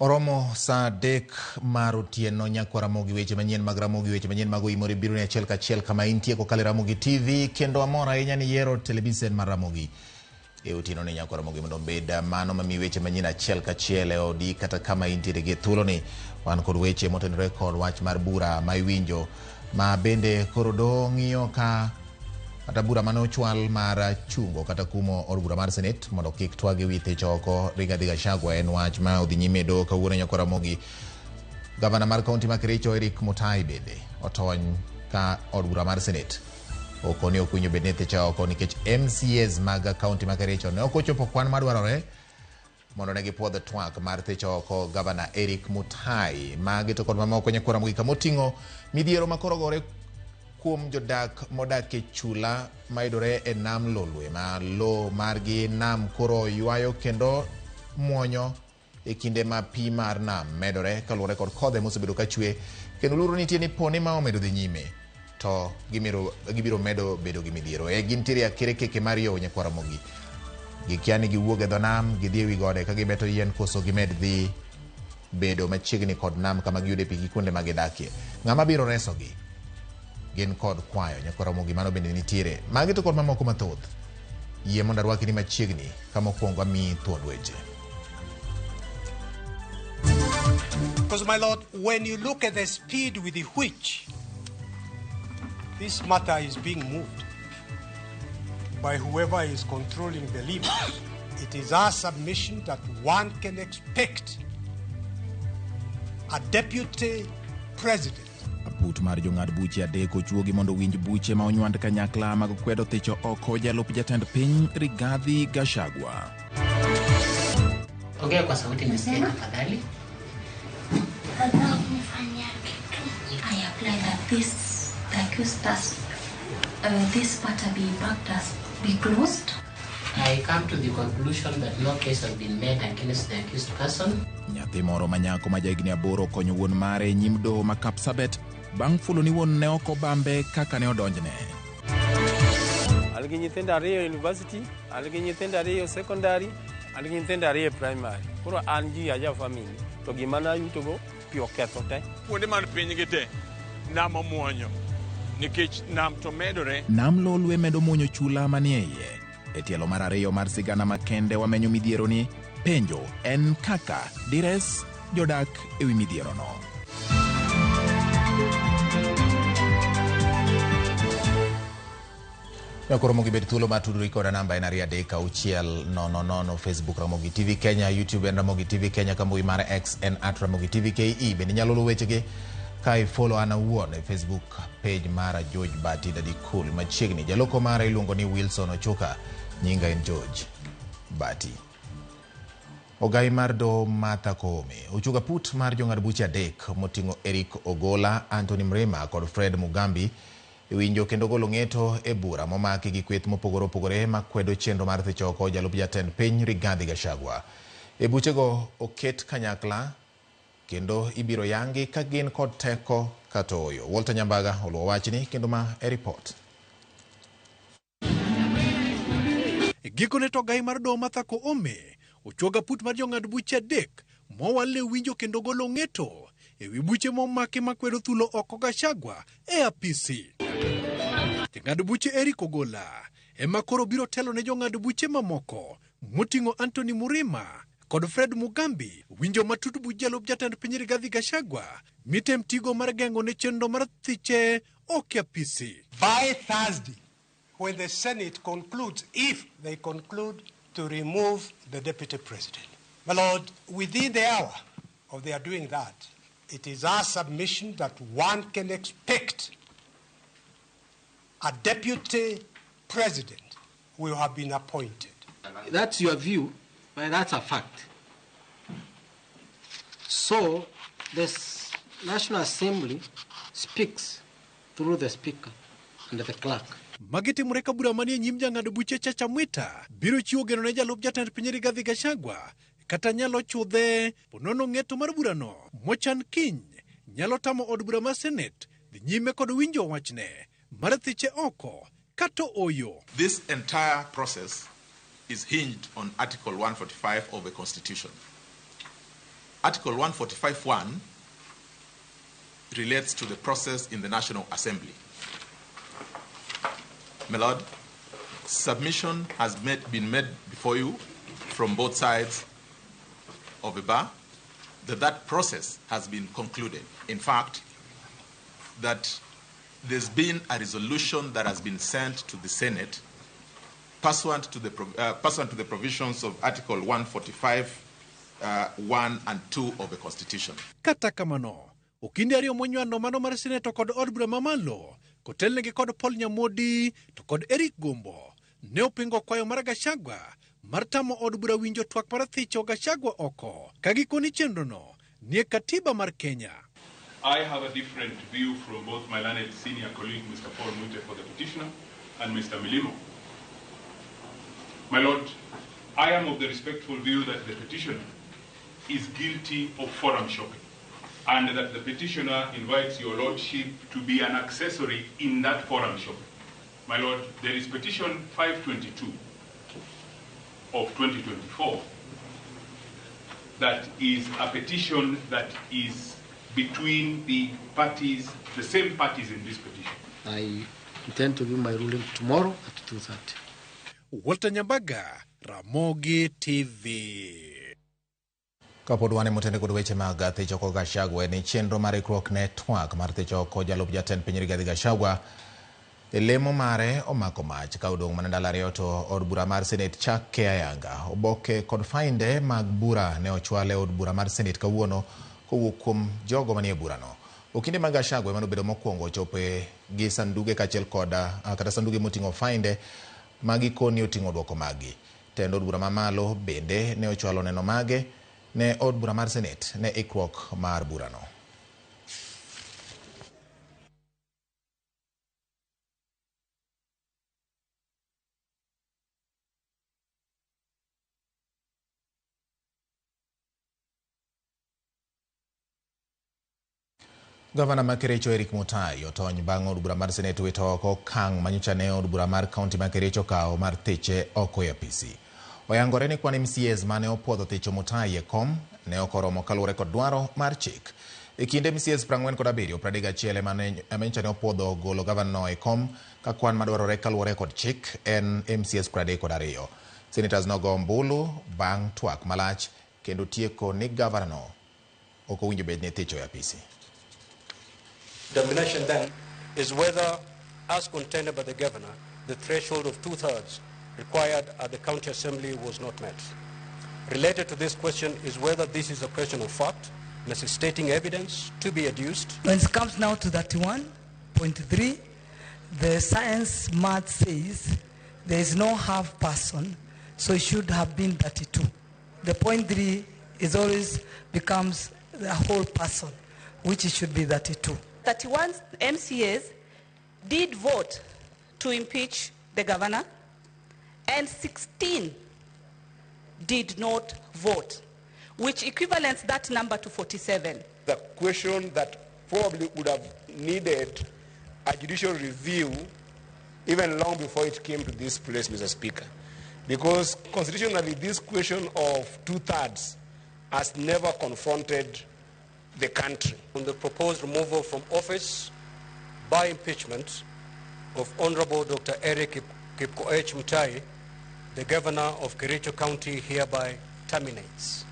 Oromo saa 3 mar otieno nyakwa Ramogi, weche manyien mag Ramogi, weche manyien mag Oimore biro ni achiel kachiel kama intie kokalo e Ramogi TV, kendo amor ahinya ni yiero televisen mar Ramogi e otieno ni nyakwa Ramogi mondo obed mano mamiyi weche manyien achiel kachiel e odi kata kama intiere gi thuoloni. Wan kod weche motenore kod wach mar bura ma iwinjo ma bende koro doho ng'iyo ka kata bura mane ochwal mar chungo kata kumo od bura mar Senate mondo kik twag ewi thich oko Rigathi Gachagua en wach ma odhi nyime e doho kawuono nyakwa Ramogi. Gavana mar kaunti ma Kericho Eric Mutai bende otony ka od bura mar Senate oko ni ok winjo bed ni thiche oko nikech MCAs mag kaunti ma Kericho ne ok ochopo kwan madwarore mondo ne gipuodh twak mar thicho oko gavana Eric Mutai. Magi to kod mamoko nyakwa Ramogi kama oting'o midhiero ma koro gore kuom jodak modak e chula mayudore e nam Lolwe ma lo margi nam koro ywayo kendo muonyo e kinde ma pi mar nam medore kaluwore kod kodhe mosebedo ka chwe kendo luoro nitie ni poni ma omedo dhi nyime to gibiro medo bedo gi midhiero. E gintiere akerekeke mar yo nyakwa Ramogi. Gikia ni giwuog e dho nam gidhi e wi gode ka gibeto yien koso gimed dhi bedo machiegni kod nam kama giyude pi gi kuonde ma gidakie. Ng'ama biro resogi? Gin kod kwayo nyakwa Ramogi mano bende nitiere. Magi to kod mamoko mathoth. Yie mondo arwaki ni machiegni kama okwongo amiyi thuond weche. Because, my lord, when you look at the speed with which this matter is being moved by whoever is controlling the levers, it is our submission that one can expect a deputy president. Aput mar jong'ad buche 3 ochuogi mondo owinj buche ma onywand kanyakla mag kwedo thicho oko jalup jatend piny Rigathi Gachagua. Ongea kwa sauti nisikie tafadhali. Nataka kunifanyia kitu. I apply that this the accused has, this matter be backed as be closed. I come to the conclusion that no case has been made against the accused person. Nyathi moro ma nyako ma jahigni 8 okonyo wuon mare e nyim doho ma Kapsabet bang' fulo ni wuon ne ok obambe kaka ne odonjne. An gi nyithindo 2 e university, an gi nyithindo 2 e secondary, an gi nyithindo 2 e primary. Koro an ji aja family to gima nayutogo pi oketho te. Kuonde man piny gi te nam omuonyo nikech nam to medore. Nam Lolwe medo muonyo chula manie iye. E tielo mar 2 mar sigana makende wamenyo midhieroni, penjo en kaka dires jodak ewi midhierono. Koro mogi bed thuolo mar tudori koda namba en 2 3 6 0 0, Facebook Ramogi TV Kenya, YouTube en Ramogi TV Kenya, ka mbui mar X en @Ramogi TV KE. Bende inyalo luwo wechegi ka ifollow an awuon e Facebook page mara George Bati Daddy Cool. Machiegni jaloko mara iluongo ni Wilson Ochuka, nyinga en George Bati. Ogai mar doho Martha Koome ochuogo aput mar jong'ad buche 3 moting'o Eric Ogola, Anthony Mrima kod Fred Mugambi winjo kendo golo ng'eto e bura momaki gi kweth mopogore opogore makwedo chenro mar thicho oko jalup jatend piny Rigathi Gachagua. E buchego oket kanyakla kendo ibiro yangi ka gin kod teko kata ooyo. Walter Nyambaga oluwo wachni kendo ma e report. Gikone to ogai mar doho Martha Koome ochuogo aput mar jong'ad buche 3 mowal ne winjo kendo golo ng'eto ewi buche momaki makwedo thulo oko Gachagua e apisi. Jang'ad buche Eric Ogola ema koro biro telo ne jong'ad buche mamoko moting'o Anthony Murima kod Fred Mugambi winjo matut buch jalup jatend piny Rigathi Gachagua mitem tigo mar geng'o ne chenro mar thiche ok e apisi. By Thursday, when the Senate concludes, if they conclude to remove the deputy president. My lord, within the hour of their doing that, it is our submission that one can expect a deputy president will have been appointed. That's your view, but that's a fact. So, this National Assembly speaks through the speaker and the clerk. Magi timore ka bura manie nyim jang'ad buche Chacha Mwita biro chiwo geno ne jalup jatend piny Rigathi Gachagua Kata nyalo chudhe ponono ng'eto mar burano mochan kiny nyalo tamo od bura mar Senate dhi nyime kod winjo wachne mar thiche oko kata oyo. This entire process is hinged on Article 145 of the Constitution. Article 145.1 relates to the process in the National Assembly. My Lord, submission has been made before you from both sides of the bar that process has been concluded. In fact, that there's been a resolution that has been sent to the Senate pursuant to the provisions of Article 145, 1 and 2 of the Constitution. Kata kamano, okinde ariyo monywando mano mar Senator kod od bura mamalo kotelnegi kod Paul Nyamodi to kod Eric Gombo ne opingo kwayo mar Gachagua mar tamo od bura winjo twak mar thicho Gachagua oko ka gikoni chenrono nie katiba mar Kenya. I have a different view from both my learned senior colleague, Mr. Paul Muite, for the petitioner, and Mr. Milimo. My Lord, I am of the respectful view that the petitioner is guilty of forum shopping, and that the petitioner invites your lordship to be an accessory in that forum shopping. My Lord, there is petition 522 of 2024 that is a petition that is between the parties, the same parties in this petition. I intend to give my ruling tomorrow at 2:30. Walter Nyambaga, Ramogi TV. Kapod wan e motende kod weche mag thicho oko Gachagua ni chenro mar ikruok ne twak mar thicho oko jalup jatend piny Rigathi Gachagua e lemo mare omako mach ka odong' mana ndalo ariyo to od bura mar Senate chake ayanga. Oboke kod fainde mag bura ne ochwal e od bura mar Senate kawuono kowuok kuom jogo manie burano. Okinde mag Gachagua ema nobedo mokwongo chopo gi sanduge kaachiel kod kata sanduge moting'o fainde magikoni oting'o duoko maggi. Tend od bura mamalo bende ne ochwalo neno mage ne od bura mar Senate ne ikruok mar burano. Gavana ma Kericho Eric Mutai otony bang' od bura mar Senate wito oko okang' manyocha ne od bura mar kaunti ma Kericho okawo mar thiche oko e apisi. Oyangore ni kwan MCAs mane opuodho thicho Mutai e kom ne ok oromo kaluwore kod dwaro mar chik. E kinde MCAs 47, 31 ema nyocha ne opuodho golo gavana e kom ka kwan madwarore kaluwore kod chik en MCAs 32. Senators nogo ombulu bang' twak malach kendo tieko ni gavana no ok owinjo bed ni thicho e apisi. Determination then is whether, as contended by the governor, the threshold of 2/3 required at the county assembly was not met. Related to this question is whether this is a question of fact, necessitating evidence to be adduced. When it comes now to 31.3, the science math says there is no half person, so it should have been 32. The 0.3 is always becomes the whole person, which it should be 32. 31 MCAs did vote to impeach the governor, and 16 did not vote, which equivalents that number to 47. The question that probably would have needed a judicial review even long before it came to this place, Mr. Speaker, because constitutionally this question of 2/3 has never confronted the country. On the proposed removal from office by impeachment of Honorable Dr. Eric Kipkoech Mutai, the governor of Kericho County, hereby terminates.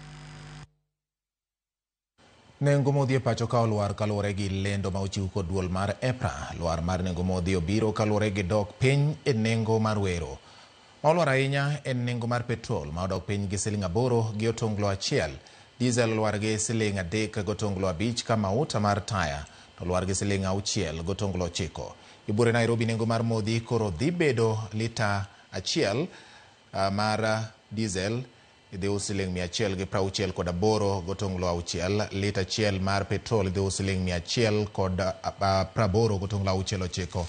Nengo modhi e pacho ka olwar kaluwore gi lendo ma ochiw kod duol mar EPRA. Lwar mar nengo modhi obiro kaluwore gi dok piny e nengo mar wero. Ma olwar ahinya en nengo mar petrol ma odok piny gi siling 8 gi otonglo 1. Diesel olwar gi siling 3 gotonglo 5 ka mauta mar taya to olwar gi siling 6 gotonglo 9. E buore Nairobi nengo mar modhi koro dhi bedo lita 1 mar diesel idhi us siling 168 gotonglo 6, lita 1 mar petrol idhi us siling 180 gotonglo 6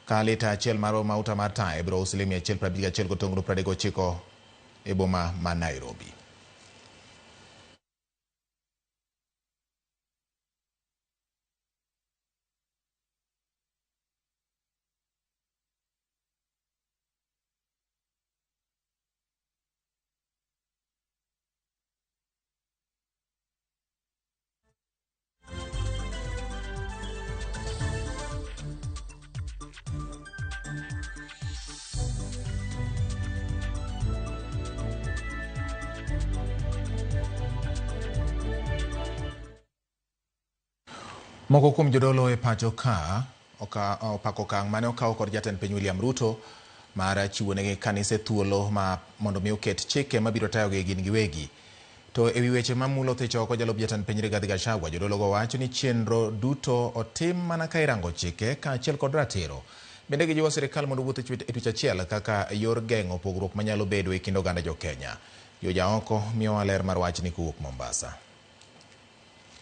ka lita 1 mar mauta mar taya ibiro us siling 151 gotonglo 39 e boma ma Nairobi. Moko kuom jodolo e pacho ka opako okang' mane okaw kod jatend piny William Ruto mar chiwo ne kanise thuolo ma mondo mi oket chike mabiro tayogi gin giwegi. To ewi weche mamulo thich oko jalup jatend piny Rigathi Gachagua, jodologo wacho ni chenro duto otim mana ka irango chike kaachiel kod ratiro. Bende gijiwo sirikal mondo owuoth e twech achiel kaka yor geng'o pogruok manyalo bedo e kind oganda jo-Kenya. Jojaoko miyowa ler mar wachni kowuok Mombasa.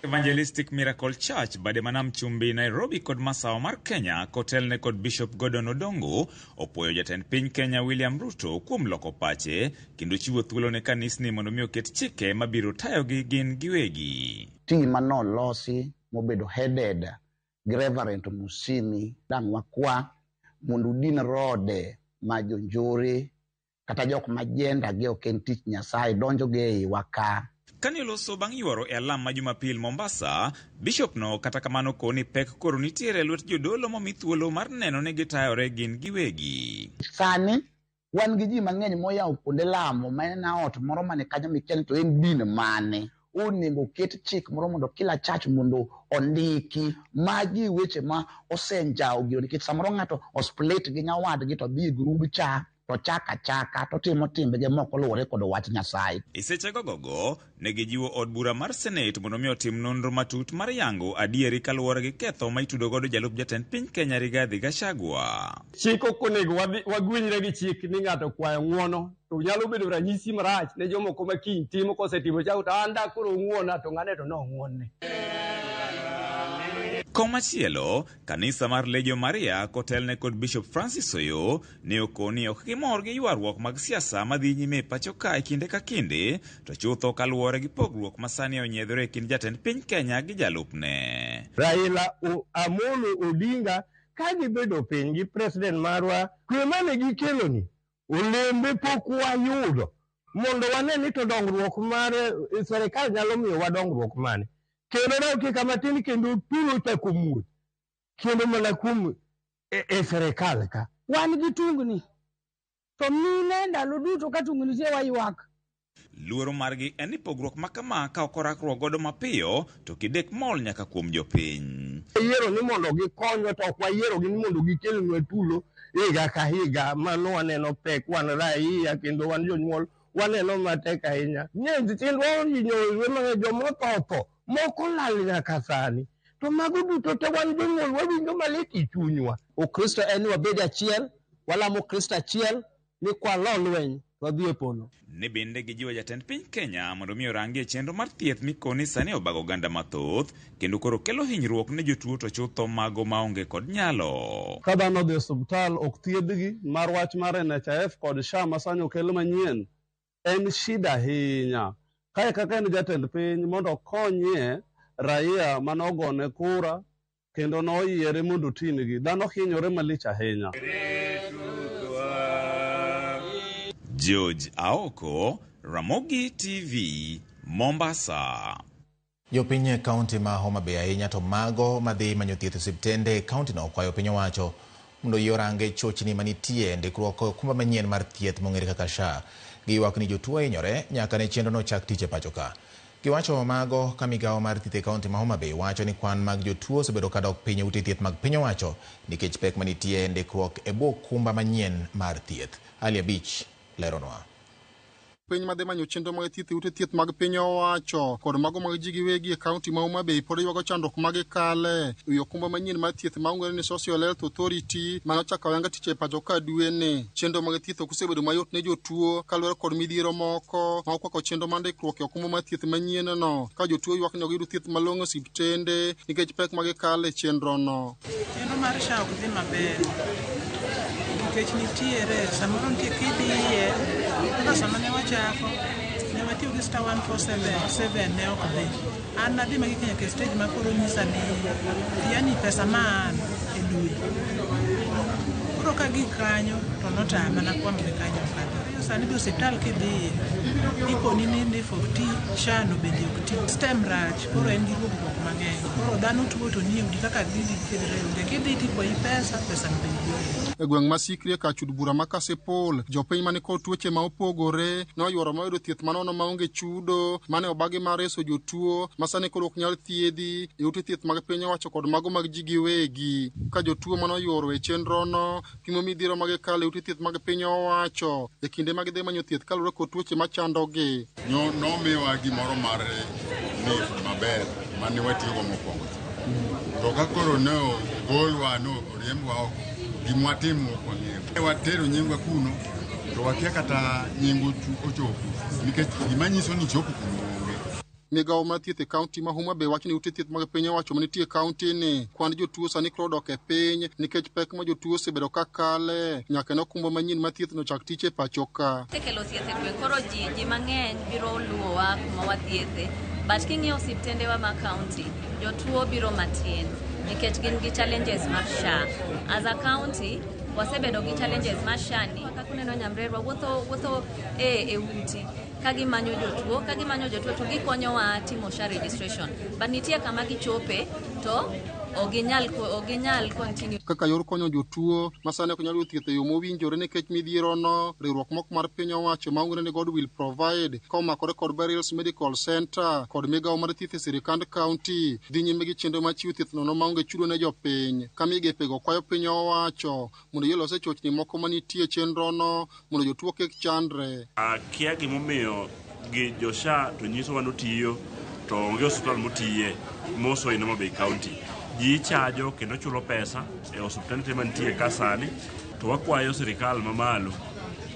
Evangelistic Miracle Church bade manam chumbi Nairobi kod masawa mar Kenya kotelne kod Bishop Gordon Odongo opuoyo jatend piny Kenya William Ruto kuom loko pache kendo chiwo thuolo ne kanisni mondo mi oket chike mabiro tayogi gin giwegi. Team manolosi mobedo headed gi Reverend Musimi dang' wakwa mondo udin rode ma jonjore kata jok ma jenda gi ok en tich Nyasaye donjo gi eiwa ka. Kane oloso bang' yuoro e alam ma Jumapil Mombasa, Bishop no kata kamano koni pek koro nitiere e lwet jodolo momi thuolo mar neno ni gitayore gin giwegi. Sani wan gi ji mang'eny moyawo kuonde lamo ma en ot moro mane kanyo mikia ni to en din mane. Onego ket chik moro mondo kila church mondo ondiki. Magi weche ma osenjawo gino nikech samoro ng'ato osplit gi nyawadgi to dhi e grub cha to chaka chaka to timo timbege mok oluwore kod wach Nyasaye. E seche gogogo, ne gijiwo od bura mar Senate mondo mi otim nonro matut mar yango adieri kaluwore gi ketho ma itudo godo jalup jatend piny Kenya Rigathi Gachagua. Chik ok onego wagwenyre gi chik ni ng'ato kwayo ng'uono to nyalo bedo ranyisi marach ne jomoko ma kiny timo kosetimo chako to an da koro ung'uona to ng'ane to nong'uonne. Komachielo, kanisa mar Legio Maria kotelne kod Bishop Francis Oyo ne okoni ok gimor gi ywaruok mag siasa madhi nyime e pacho ka e kinde ka kinde, to chutho kaluwore gi pogruok ma sani onyiedhore e kind jatend piny Kenya gi jalupne. Raila Amolo Odinga ka gibedo piny gi president marwa, kwe mane gikeloni olembe pok wayudo mondo wane ni to dongruok mar serikal nyalo miyowa dongruok mane. Kendo dakika matin kendo tulo chako muoch kendo mana kuom e serikal ka. Wan gi tungni to mine ndalo duto ka tungni nitie waywak. Luoro margi en ni pogruok ma kama ka ok orakruok godo mapiyo to kidek mol nyaka kuom jopiny. Yiero ni mondo gikonywa to ok wayiero gi ni mondo gikelnwa tulo higa ka higa. Mano waneno pek, wan raia kendo wan jonyuol waneno matek ahinya. Nye nyithindwa ohinyore mang'eny, joma otho moko lal nyaka sani. To mago duto te wan jonyuol wawinjo malit e chunywa. Ukristo en ni wabed achiel, walamo Kristo achiel, ni kwalo lweny wadhi e polo. Ne bende gijiwo jatend piny Kenya mondo mi orangi e chenro mar thieth mikoni sani obago oganda mathoth kendo koro kelo hinyruok ne jotuo to chutho mago maonge kod nyalo. Ka dhano odhi e osiptal ok thiedhgi mar wach mar NHIF kod SHA ma sani okel manyien en shida ahinya. Kae kaka en jatend piny mondo okonyie raia mane ogone kura kendo noyiere mondo otingi. Dhano hinyore malich ahinya. George Aoko, Ramogi TV, Mombasa. Jopiny e kaunti ma Homa Bay ahinya to mago madhi manyo thieth e osiptende e kaunti no okwayo piny owacho mondo oyie orange chochni manitie e ndikruok okumba manyien mar thieth mong'ere kaka SHA. Giywak ni jotuo hinyore nyaka ne chenro no chak tich e pacho ka. Giwacho mago ka migawo mar thieth e kaunti ma Homa Bay wacho ni kwan mag jotuo osebedo kadok piny e ute thieth mag piny owacho nikech pek manitie e ndikruok e bwo okumba manyien mar thieth. Ali Abich leronwa. Piny madhi manyo chenro mag thieth e ute thieth mag piny owacho kod mago mag ji giwegi e kaunti ma Homa Bay pod ywago chandruok ma gikale wi okumba manyien mar thieth ma ong'ere ni Social Health Authority mane ochako ayanga tich e pacho ka dweni. Chenro mag thieth ok osebedo mayot ne jotuo kaluwore kod midhiero moko ma okwako chenro mar ndikruok e okumba mar thieth manyien no ka jotuo ywak ni ok giyud thieth malong'o e osiptende nikech pek ma gikale e chenro no. Chenro mar SHA ok dhi maber nikech nitiere samoro nitie kidhiye kaka sama ne wachako ne watiyo gi star 147 ne ok dhi. An nadhi magik nyaka e stage ma koro nyisa ni yani pesa ma an e dwe. Koro ka gik kanyo to notama nakwamo gi kanyo ok adhi. sani be osiptal kidhiye, ikoni ni NHIF ok ti, SHA no bende ok ti. System rach, koro en gi ruokruok mang'eny. Koro dhano tuo to nie udi kaka gidhi thiedhre e udi. Kidhi tikwayi pesa, pesa no bende ionge. E gweng' ma Sikri e kar chud bura ma Kasipul, jopiny mani kod tuoche ma opogore ne oyuoro moyudo thieth manono maonge chudo mane obagi mar reso jotuo ma sani koro ok nyal thiedhi e ute thieth mag piny owacho kod mago mag ji giwegi. Ka jotuo mane oyuoro e chenrono pimo midhiero ma gikalo e ute thieth mag piny owacho e kinde ma gidhi manyo thieth kaluwore kod tuoche machandogi. Nomiwa gimoro mar NHIF maber mane watiyogo mokwongo. To ka koro ne ogolwa, ne oriembwa oko, gima watimo ok wang'eyo. Ne watero nyingwa kuno, to wakia kata nying ochopo, nikech gima nyiso ni chopo kuno onge. Migawo mar thieth e kaunti ma Homa Bay wacho ni ute thieth mag piny owacho manitie e kaunti ni kwan jotuo sani koro odok e piny nikech pek ma jotuo osebedo ka kale nyaka ne okumba manyien mar thieth no chak tich e pacho ka. Osekelo thieth e gweng' koro ji mang'eny biro luwowa kuma wathiethe but king'iyo osiptendewa ma county jotuo biro matin nikech gin gi challenges mar SHA. As a county wasebedo gi challenges mar SHA ni kaka uneno nyamrerwa wuotho e uti ka gimanyo jotuo ka gimanyo jotuo to gikonyowa timo SHA registration but nitie kama gichope to ok ginyal continue. Kaka yor konyo jotuo ma sani ok nyal yudo thieth e yo mowinjore nikech midhierono, riwruok moko mar piny owacho ma ong'ere ni God Will Provide ka omakore kod Beryls Medical Center kod migawo mar thieth e sirikand kaunti dhi nyime gi chenro mar chiwo thieth nono maonge chudo ne jopiny. Ka migepego kwayo piny owacho mondo oyie lose chochni moko manitie e chenrono mondo jotuo kik chandre. Akia gimomiyo gi jo SHA to nyisowa ni otiyo to onge osiptal motiye moso in Homa Bay County. Ji chajo kendo chulo pesa e osiptende te mantie ka sani to wakwayo sirikal mamalo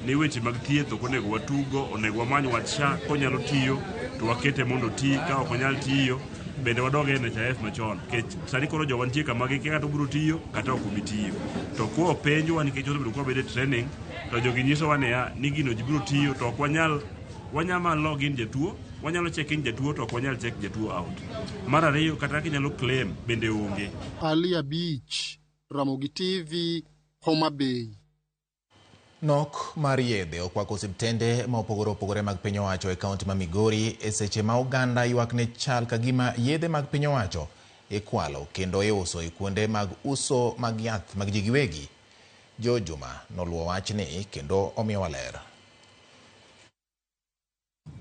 ni weche mag thieth ok onego watugo, onego wamany wach SHA konyalo tiyo to wakete mondo oti, ka ok onyal tiyo bende wadog e NHIF machon nikech sani koro jowa nitie kama gikia kata obiro tiyo kata ok obi tiyo. To kopenjwa nikech osebedo ka wabedo e training to jogi nyisowa niya ni gino ji biro tiyo to ok wanyal wanyama log in jatuo, wanyalo check in jatuo to ok wanyal check jatuo out. Mar ariyo kata kaka inyalo claim bende onge. Ali Abich, Ramogi TV, Homa Bay. Nok mar yedhe okwako osiptende ma opogore opogore mag piny owacho e kaunti ma Migori e seche ma oganda ywak ne chal ka gima yedhe mag piny owacho ikwalo kendo iuso e kuonde mag uso mag yath mag ji giwegi. Jo Juma noluwo wachni kendo omiyowa ler.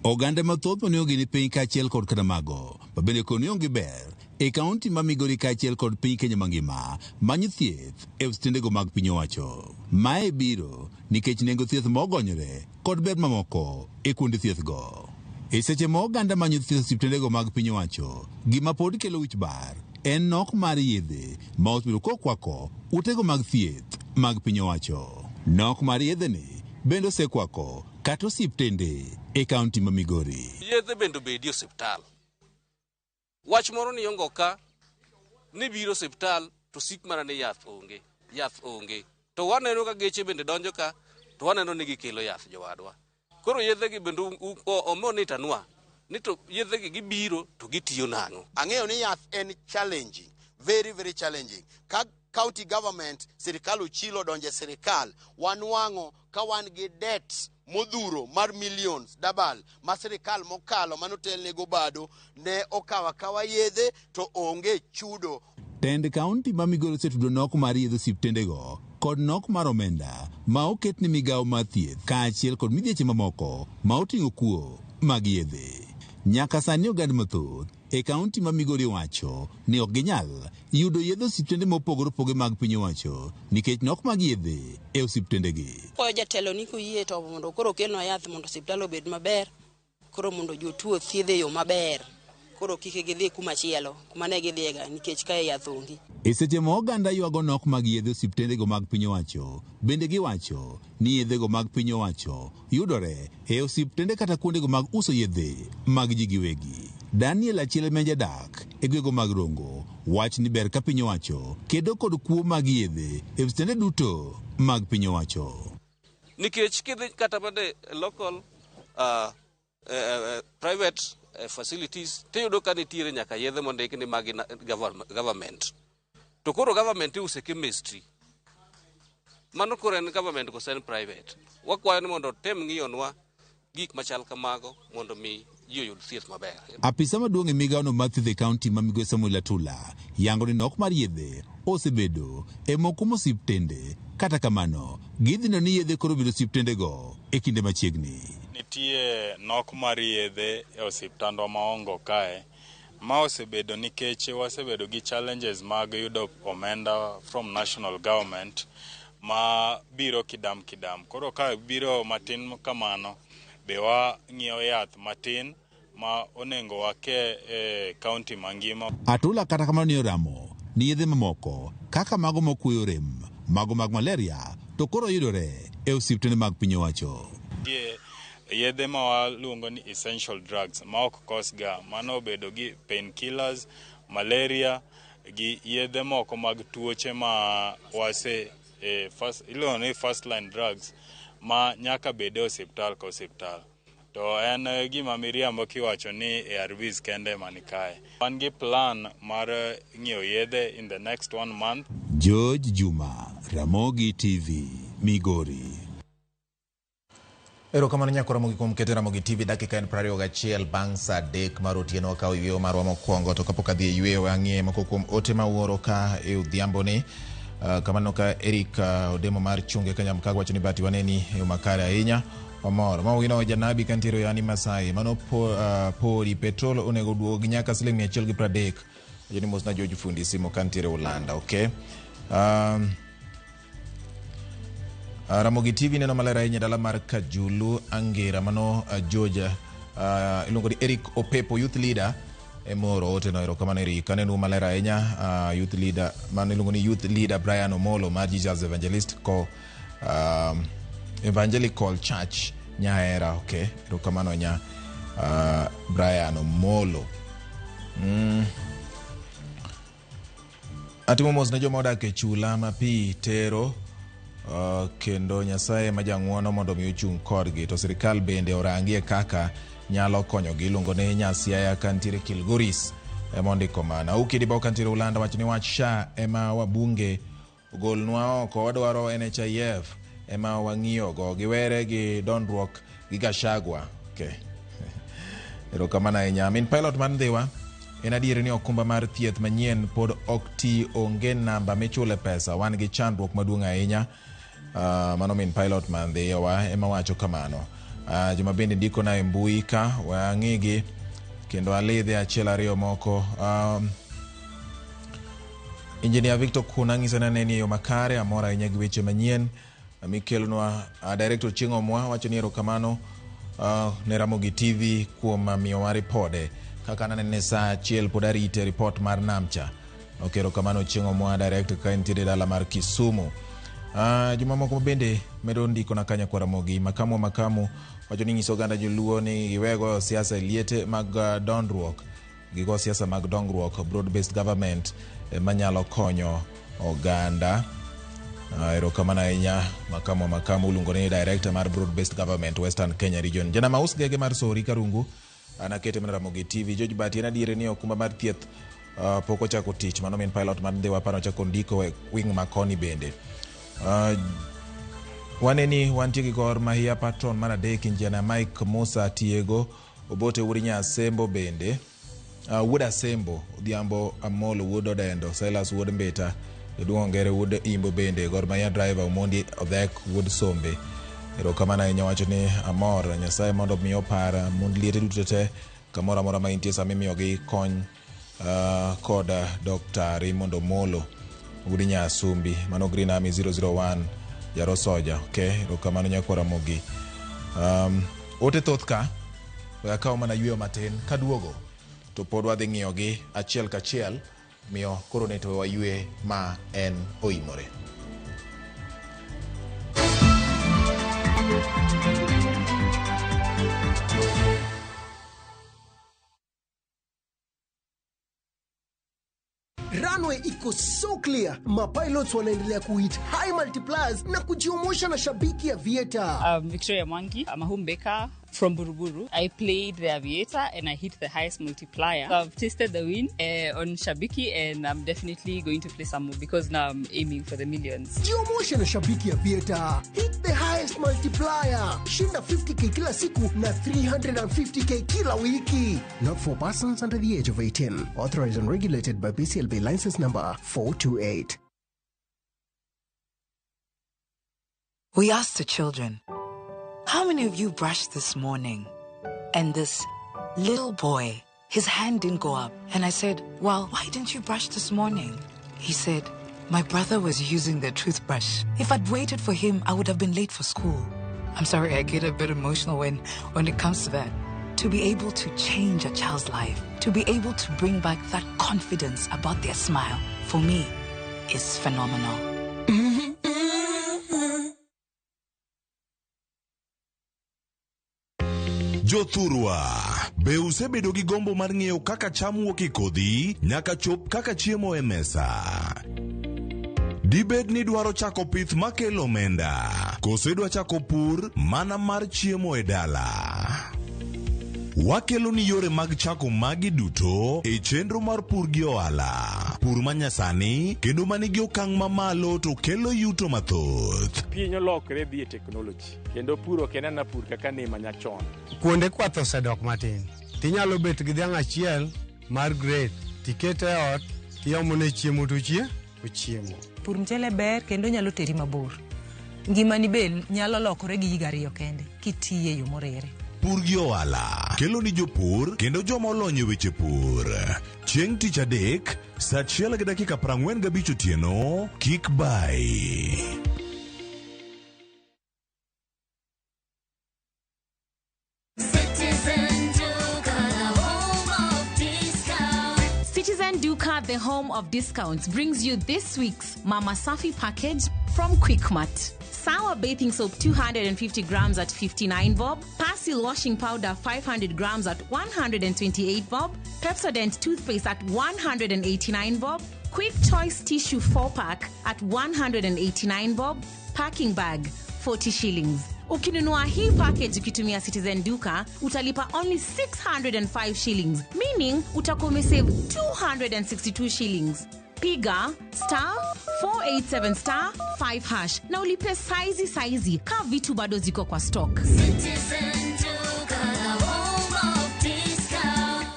Oganda mathoth mane onge ni piny kaachiel kod kata mago ma bende koni onge ber e kaunti ma Migori kaachiel kod piny Kenya mangima manyo thieth e osiptendego mag piny owacho. Mae biro nikech nengo thieth mogonyore kod ber mamoko e kuonde thieth go. E seche ma oganda manyo thieth e osiptendego mag piny owacho, gima pod kelo wich bar en nok mar yedhe ma osebedo kokwako utego mag thieth mag piny owacho. Nok mar yedhe ni bende osekwako kata osiptende e kaunti ma Migori. Yedhe bende obedi e osiptal. Wach moro ni ongo ka ni biro osiptal to sik mana ni yath onge, yath onge. To waneno ka geche bende donjo ka to waneno ni gikelo yath jowadwa. Koro yedhe gi bende omonitanwa ni to yedhe gi gibiro to gitiyo nang'o. Ang'eyo ni yath en challenging, very very challenging. Ka county government, sirikal ochilo donje sirikal, wanwang'o ka wan gi debt modhuro mar millions dabal ma sirikal mokalo manotelnego bado ne okawo akawa yedhe to onge chudo. Tend kaunti ma Migori osetudo nok mar yedhe osiptendego kod nok mar omenda ma oket ne migawo mar thieth kaachiel kod midhieche mamoko ma oting'o kuo mag yedhe. Nyaka sani oganda mathoth e kaunti ma Migori wacho ni ok ginyal yudo yedhe osiptende mopogore opogore mag piny owacho nikech nok mag yedhe e osiptendegi. Kwayo jatelo ni koyie to mondo koro okelnwa yath mondo osiptal obed maber, koro mondo jotuo othiedh e yo maber, koro kik gidhi kuma chielo kuma ne gidhiyega nikech kae yath onge. E seche ma oganda ywago nok mag yedhe osiptendego mag piny owacho, bende giwacho ni yedhego mag piny owacho yudore e osiptende kata kuondego mag uso yedhe mag ji giwegi. Daniel achiel ma jadak e gwego mag Rongo wach ni ber ka piny owacho kedo kod kuo mag yedhe e osiptende duto mag piny owacho. Nikech kidhi kata mana local private facilities tiyudo ka nitiere nyaka yedhe mondik ni magi government. To koro government iuse chemistry. Mano koro en government kose en private? Wakwayo ni mondo otem ng'iyonwa gik machal kamago mondo mi ji oyud thieth maber. Apisa maduong' e migawono mar thieth e kaunti ma Migosi Samuel Atula yango ni nok mar yedhe osebedo e moko kuom osiptende. Kata kamano, gidhi neno ni yedhe koro obiro osiptendego e kinde machiegni. Nitie nok mar yedhe e osiptandwa ma Ongo kae. Ma osebedo nikech wasebedo gi challenges mag yudo omenda from national government ma biro kidam kidam. Koro ka biro matin kamano, be wang'iewo yath matin ma onego wake e kaunti mangima. Atula kata kamano ne oramo ni yedhe mamoko kaka mago makuoyo rem, mago mag malaria to koro yudore e osiptende mag piny owacho. Nitie yedhe ma waluongo ni essential drugs ma ok kos ga, mano obedo gi painkillers, malaria gi yedhe moko mag tuoche ma wase first, iluongo ni first line drugs ma nyaka bed e osiptal ka osiptal. To en gima miriambo kiwacho ni ARVs kende ema ni kae. Wan gi plan mar ng'iewo yedhe in the next 1 month. George Juma, Ramogi TV, Migori. Erokamano nyako Ramogi kuom keto Ramogi TV dakika en 21 bang' saa 3 mar otieno wakawo yweyo marwa mokwongo. To kapok adhi e yweyo ang'iye moko kuom ote ma uoro ka e odhiamboni. Kamano ka Eric Odemo mar Chunge Kanyamkago wacho ni Bati waneni e yo makare ahinya. Wamor. Ma wino janabi kantiere yani Masai. Mano pori petrol onego duog nyaka siling 130. Wacho ni mosna George Fundi simo kantiere Ulanda. Okay. Ramogi TV neno maler ahinya dala mar Kajulu Angera. Mano George iluongo ni Eric Opepo, youth leader emoro ote no. Erokamano Eric, aneno maler ahinya. Youth leader mano iluongo ni youth leader Brian Omolo mar Jesus Evangelist ko Evangelical Church Nyahera. Okay, erokamano nya Brian Omolo. Atimo mos ne joma odak e chula ma pi tero, kendo Nyasaye ma jang'uono mondo mi ochung' kodgi, to sirikal bende orangie kaka nyalo konyogi. Iluongo ni Nyasiaya kantiere Kilgoris ema ondiko mana. Auki Dibo kantiere Ulanda wacho ni wach SHA ema wabunge ogolnwa oko, wadwaro NHIF ema wang'iyogo, giwere gi dondruok gi Gachagua. Okay. Erokamano ahinya. Min pilot mar Ndhiwa, en adier ni okumba mar thieth manyien pod ok ti, onge namba michule pesa, wan gi chandruok maduong' ahinya. Mano min pilot mar Ndhiwa ema wacho kamano. Joma bende ndikona e mbui ka wang'igi kendo alidhe achiel ariyo moko. Engineer Victor Kuna ng'isa ni aneni e yo makare, amor ahinya gi weche manyien mikelonwa. Director Chieng' Omwa wacho ni erokamano ne Ramogi TV kuom miyowa ripode. Kaka nanene saa 1 pod arite ripot mar Namcha. Ok, erokamano Chieng' Omwa director ka entiere dala mar Kisumu. Joma moko bende medo ndikona kanyo kwa Ramogi. Makamu wacho ni nyiso oganda joluo ni giwe goyo siasa e liete mag dondruok, gigo siasa mag dongruok, broad based government manyalo konyo oganda. Erokamano ahinya Makamu iluongo ni director mar broad based government Western Kenya region. Jana Maus Gege mar Sori Karungu anakete mana Ramogi TV. George Bati en adier ni okumba mar thieth pok ochako tich. Mano min pilot mar Ndhiwa pano ochako ndiko e wing makoni bende. Waneni wantie gi Gor Mahia patron mar 3 Injinia Mike Musa Tiego Obote Wuod Nyasembo bende. Wuod Asembo, Odhiambo Amolo Wuod Odendo, Silas Wuod Mbita, Jaduong' Ongere Wuod Imbo bende, Gor Mahia driver Omondi Odhek Wuod Sombe. Erokamano ahinya wacho ni amor Nyasaye mondo mi opar mond liete duto te kamoro amora ma intie sama imiyogi kony kod Dr. Raymond Omolo Wuod Nyasumbi. Mano Green Army 001 Jaro Soja. Okay, erokamano nyakwar Ramogi. Ote thoth ka, we akaw mana yweyo matin kaduogo to pod wadhi ng'iyogi achiel kachiel, miyo koro ne to waywe ma en oimore. Runway iko so clear, mapilots wanaendelea kuhit high multipliers na kujiomosha na shabiki ya Vieta. Victoria Mwangi. I'm a home baker. From Buruburu. I played the Aviator and I hit the highest multiplier. So I've tasted the win on Shabiki and I'm definitely going to play some more because now I'm aiming for the millions. Jiomoshe na Shabiki Aviator. Hit the highest multiplier. Shinda 50K kila siku na 350K kila wiki. Not for persons under the age of 18. Authorized and regulated by BCLB license number 428. We asked the children, how many of you brushed this morning? And this little boy, his hand didn't go up. And I said, well, why didn't you brush this morning? He said, my brother was using the toothbrush. If I'd waited for him, I would have been late for school. I'm sorry, I get a bit emotional when it comes to that. To be able to change a child's life, to be able to bring back that confidence about their smile, for me, is phenomenal. Jothurwa, be usebedo gi gombo mar ng'eyo kaka cham wuok e kodhi nyaka chop kaka chiemo e mesa? Dibed ni dwaro chako pith makelo omenda, koso idwa chako pur mana mar chiemo e dala? Wakelo ni yore mag chako magi duto e chenro mar pur gi ohala. Pur manyasani kendo manigi okang' mamalo to kelo yuto mathoth. Piny olokre dhi e teknoloji kendo pur ok en ana pur kaka ne manyachon. Kuonde kwath osedok matin. Tinyalo bet gi dhiang' achiel mar grade, tikete e ot, tiomone chiemo to ochiemo. Pur mchele ber kendo nyalo teri mabor. Ngimani be nyalo lokore gi higa ariyo kende kitiye yo morere. Pur gi ohala kelo ni jopur kendo joma olony e weche pur. Chieng' tich adek, saa 1:45 otieno, kik bai. Citizen Duka, the home of discounts, brings you this week's Mama Safi package from Quickmart. Sour bathing soap 250 grams at 59 bob, Persil washing powder 500 grams at 128 bob, Pepsodent toothpaste at 189 bob, Quick Choice tissue 4-pack at 189 bob, packing bag 40 shillings. Ukinunua hii package ukitumia Citizen Duka, utalipa only 605 shillings, meaning utakuwa umesave 262 shillings. Piga star 487 star 5 hash na ulipe saizi saizi ka vitu bado ziko kwa stock. Citizen Duka, the home of discount.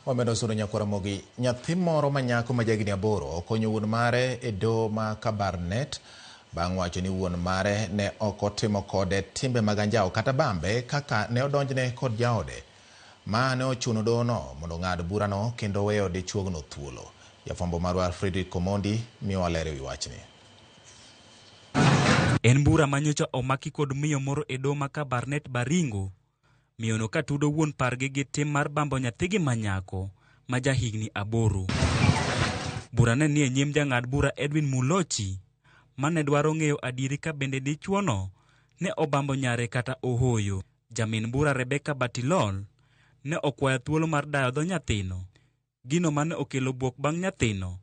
Wamedo sudo nyakwar Ramogi. Nyathi moro ma nyako ma jahigni 8 okonyo wuon mare e doho ma Kabarnet bang' wacho ni wuon mare ne ok otimo kode timbe mag anjawo kata bambe kaka ne odonjne kod jaode. Ma ne ochuno dohono mondo ong'ad burano kendo weyo dichuogno thuolo. Jafwambo marwa Frederick Omondi miyowa ler ewi wachni. En bura manyocha omaki kod miyo moro e doho ma Kabarnet Baringo. Miyono katudo wuon pargi gi tim mar bambo nyathigi manyako ma jahigni 8. Bura ne nie nyim jang'ad bura Edwin Mulochi mane dwaro ng'eyo adieri ka bende dichuono ne obambo nyare kata ohoyo. Jamin bura Rebecca Batilol ne okwayo thuolo mar dayo dho nyathino. Gino mane okelo buok bang' nyathino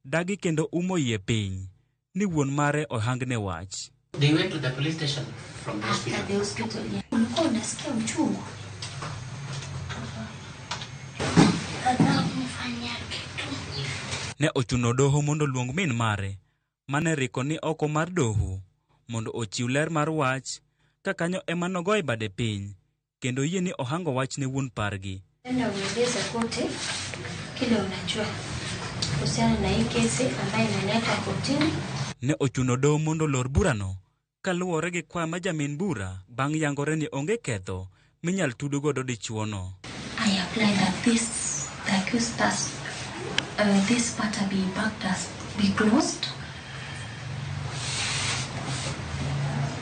dagi kendo umo yie piny ni wuon mare ohangne wach. They went to the police station from the hospital. After the hospital, yeah. Ulikuwa unasikia uchungu? Baba kunifanyia kitu. Ne ochuno doho mondo luong min mare mane riko ni oko mar doho mondo ochiw ler mar wach ka kanyo ema nogoye bade piny kendo yie ni ohango wach ne wuon pargi. Nenda ueleze kote kile unajua kuhusiana na hii kesi ambayo imeleta kotini. Ne ochuno doho mondo lor burano kaluwore gi kwayo ma jamin bura bang' yangore ni onge ketho minyal tudo godo dichuono. I apply that this the accused person, this matter be backed as be closed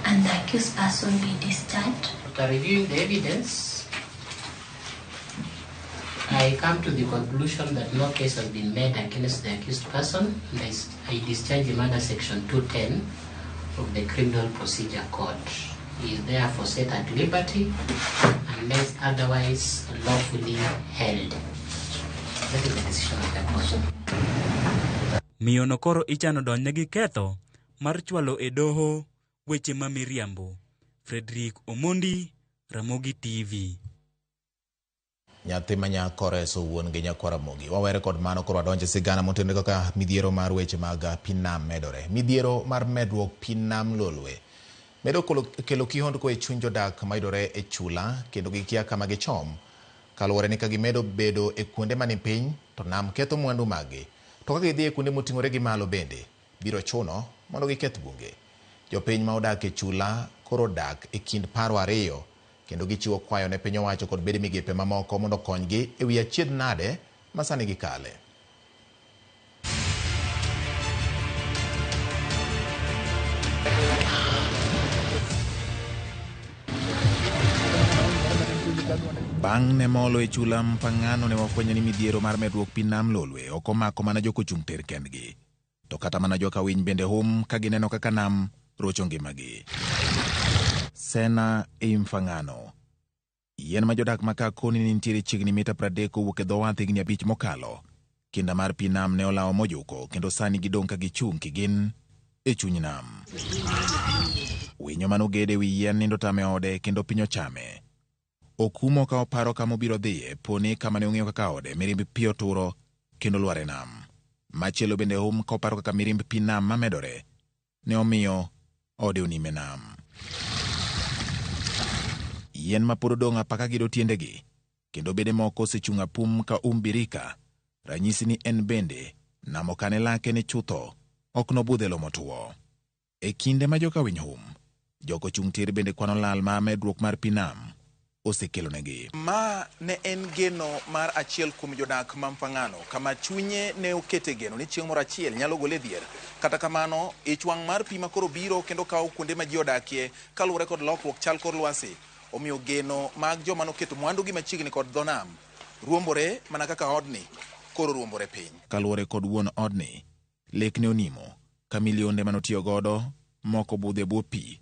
and the accused person be discharged. After reviewing the evidence, I come to the conclusion that no case has been made against the accused person, and I discharge him under Section 210 of the Criminal Procedure Code. He is therefore set at liberty unless otherwise lawfully held. That is the decision of the court. Miyono koro ichano donjne gi ketho mar chwalo e doho weche ma miriambo. Frederick Omondi, Ramogi TV. Nyathi ma nyako oreso wuon gi nyakwar Ramogi. Wawere kod mano koro wadonjo e sigana motenore kaka midhiero mar weche mag pi nam medore. Midhiero mar medruok pi nam Lolwe medo kelo kihondko e chuny jodak mayudore e chula kendo gikia kama gichom. Kaluwore ni ka gimedo bedo e kuonde mani piny to nam ketho mwandu maggi. To ka gidhi e kuonde moting'ore gi malo bende biro chuno mondo giketh bunge. Jopiny ma odak e chula koro dak e kind paro ariyo kendo gichiwo kwayo ne piny owacho kod bede migepe mamoko mondo okonygi e wi achiedh nade ma sani gikale. Bang' ne molo e chula Mpang'ano ne wafwenyo ni midhiero mar medruok pi nam Lolwe ok omako mana jokochung' ter kendgi. To kata mana joka winy bende hum ka gineno kaka nam rocho ngimagi. Sena e Mfang'ano. Yien ma jodak ma koni ne nitiere chiegni mita 30 kowuok e dho wath higni 5 mokalo. Kinda mar pi nam ne olawo mojuko kendo sani gidong' ka gichung' kigin e chuny nam. Winyo manogede wi yien nindo tame ode kendo piny ochame. Okumo ka oparo kama obiro dhiye poni kama ne ong'eyo kaka ode mirimb pi oturo kendo lwar e nam. Machielo bende hum ka oparo kaka mirimb pi nam mamedore ne omiyo ode onime nam. Yien ma pod odong' apaka gido tiendegi kendo bede moko osechung' apum ka birika, ranyisi ni en bende nam okane lake ni chutho ok nobudh e lo motuo. E kinde ma joka winy hum, jogo chung' tir bende kwano lal ma medruok mar pi nam osekelonegi. Ma ne en geno mar achiel kuom jodak ma Mfang'ano, kama chunye ne okete geno ni chieng' moro achiel nyalo gole dhier. Kata kamano, ich wang' mar pi ma koro biro kendo kawo kuonde ma ji odakie kaluwore kod lokruok chal kor lwasi, omiyo geno mag joma noketo mwandugi machiegni kod dho nam ruombore mana kaka odni koro ruombore piny. Kaluwore kod wuon odni, lek ne onimo ka milionde manotiyo godo moko budho e bwo pi,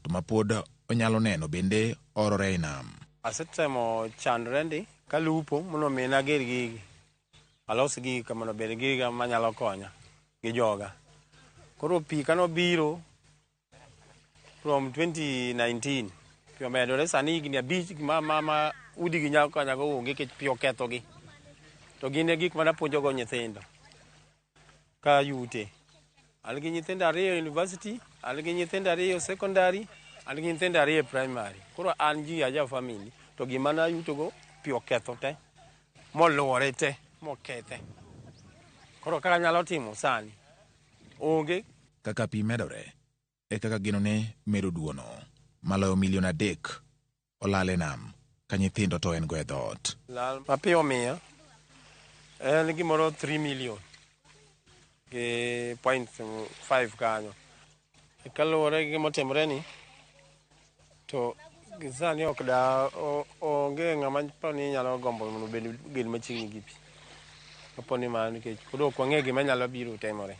to ma pod onyalo neno bende orore e nam. Asetemo chandore ndi kalupo mondo mi nager gigi. Alos gigi mondo obed giga manyalo konya gi joga. Koro pi kanobiro from 2019 pi omedore sani higni 5 ma udi gi nyalo konya go onge nikech pi okethogi. To gin e gik manapuonjogo nyithindo ka yute. An gi nyithindo 2 university, an gi nyithindo 2 secondary, an gi nyithindo 2 primary. Koro an ji aja family to gima nayutogo pi oketho te moluore te mokethe. Koro kaka anyalo timo sani onge. Kaka pi medore e kaka geno ne medo duono. Maloyo milion 3 olal e nam ka nyithindo to en go e dhoot. Lal ma pi omiya en gimoro 3 million gi 0.5 kanyo. Kaluwore gi gimotimore ni to sani ok da onge ng'ama poni nyalo gombo mondo obed gin machiegni gi pi. Kapo ni mano nikech pod ok wang'eyo gima nyalo biro timore.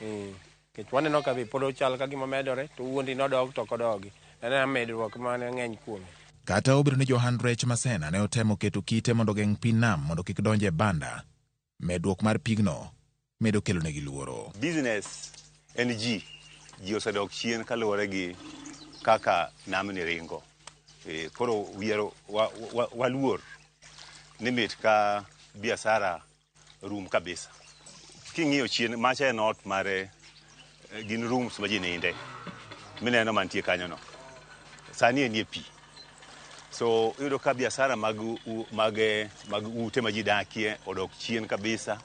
Nikech waneno ka be pod ochal ka gima medore to wuondi nodog to ok odogi. En ena medruok mane ng'eny kuome. Kata obedo ni johand rech Masena ne otemo keto kite mondo ogeng' pi nam mondo kik donj e banda, medruok mar pigno medo kelonegi luoro. Business en ji osedok chien kaluwore gi kaka namni ringo. Koro waluor ni mit ka biashara rum kabisa. King'iyo chien, macha en ot mare, gin rooms ma ji ninde mineno mantie kanyo no. Sani enie pi. So iyudo ka biashara mag ute ma ji dakie odok chien kabisa.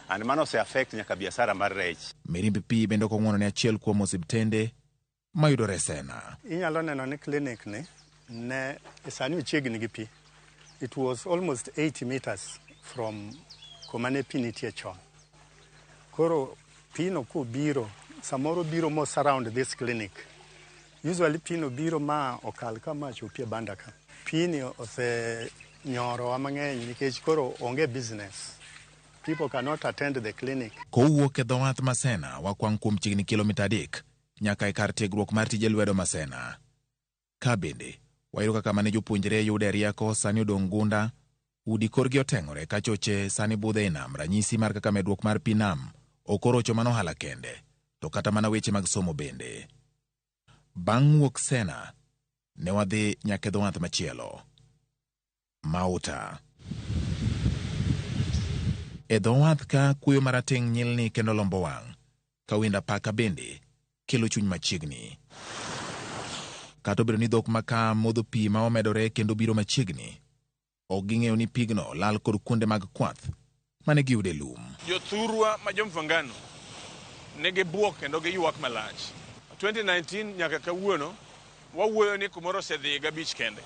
And mano ose affect nyaka biashara mar rech. Mirimb pi bende ok ong'wono ne achiel kuom osiptende mayudore Sena. Inyalo neno ni clinic ni ne sani ochiegni gi pi. It was almost 80 meters from kuma ne pi nitie chon. Koro pi no kobiro, samoro biro mo surround this clinic. Usually pi no biro ma okal ka ma chopi e banda ka. Pi ni ose nyorowa mang'eny nikech koro onge business. People cannot attend the clinic. Kowuok e dho wath Masena, wakwang' kuom chiegni kilomita 3 nyaka e kar tiegruok mar tije lwedo Masena. Ka bende, wayudo kaka mane jopuonjre yude rieko sani odong' gunda, Udi korgi oteng'ore ka choche sani budho e nam, ranyisi mar kaka medruok mar pi nam ok orocho mana ohala kende, to kata mana weche mag somo bende. Bang' wuok Sena, ne wadhi nyaka e dho wath machielo, Mauta. E dho wath ka kuoyo marateng' nyilni kendo lombo wang', ka wend apaka bende kelo chuny machiegni. Kata obedo ni dhok ma ka modho pi ma omedore kendo biro machiegni, ok ging'eyo ni pigno lal kod kuonde mag kwath mane giyude lum. Jothurwa ma jo-Mfangano nigi bwok kendo giywak malach. 2019 nyaka kawuono wawuoyo ni kumoro osedhi higa abich kende.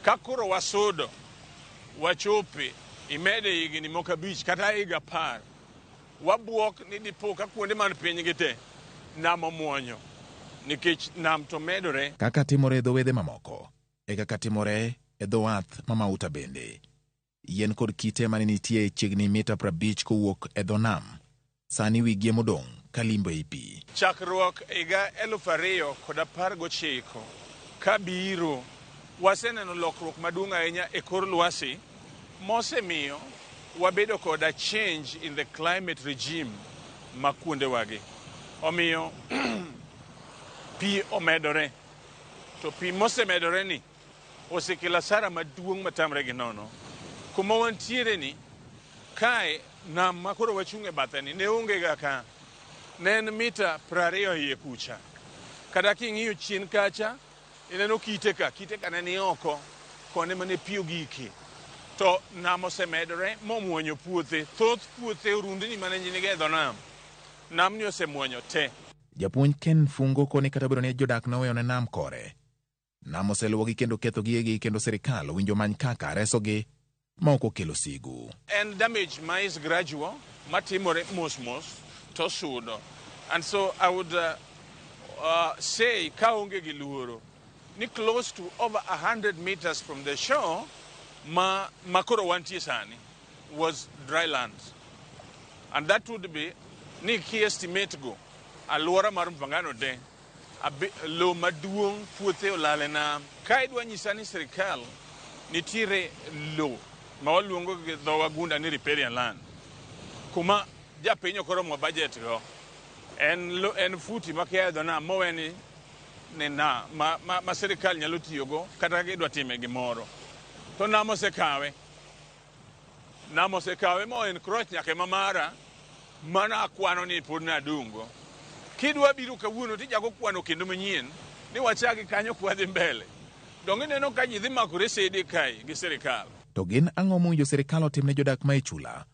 Ka koro wasudo wachope imede higni moko abich kata higa 10, wabwok ni dipo ka kuonde man piny gi te nam omuonyo nikech nam to medore. Kaka timore e dho wedhe mamoko, e kaka timore e dho wath ma Mauta bende. Yien kod kite mane nitie chiegni mita 50 kowuok e dho nam, sani wigi emodong' ka limbo ei pi. Chakruok higa 2019 ka biro, waseneno lokruok maduong' ahinya e kor lwasi mosemiyo wabedo koda change in the climate regime ma kuondewagi. Omiyo pi omedore, to pi mosemedore ni osekelo asara maduong' matamre gi nono. Kuma wantiere ni, kae nam ma koro wachung' e bathe ni ne onge ga ka. Ne en mita 20 iye kucha. Kata king'iyo chien kacha, ineno kite ka, kite ka ne ni oko, kone mane pi ogike. To nam osemedore momuonyo puothe. Thoth puothe orundni mane niga e dho nam, namni osemuonyo te. Japuonj Ken Fungo koni kata obedo ni jodak noweyo ne nam kore, nam oseluwogi kendo ketho gigegi kendo sirikal owinjo many kaka resogi ma ok okelo sigu. En damage ma is gradual, matimore mos mos to sudo. And so I would say kaonge gi luoro ni close to over 100 meters from the shore ma makoro wantie sani was dry land. And that would be ni ki estimate go alwora mar Mfangano te lo maduong' puothe olal e nam. Ka idwa nyisa ni sirikal nitiere lo ma waluongo gi dho wagunda ni riparian land, kuma japiny ok oromo budget go, en lo, en futi makia e dho nam mowe ni na ma sirikal nyalo tiyogo kata ka idwa time gimoro. To nam osekawe. Nam osekawe mo encroach nyaka ema mara, mana akwano ni pod nadung'go. Kidwa biro kawuono tichako kwano kendo manyien ni wachagi kanyo kwadhi mbele. Donge ineno ka ji dhi makore sede kae gi sirikal. To gin ang'o mowinjo sirikal otim ne jodak ma e chula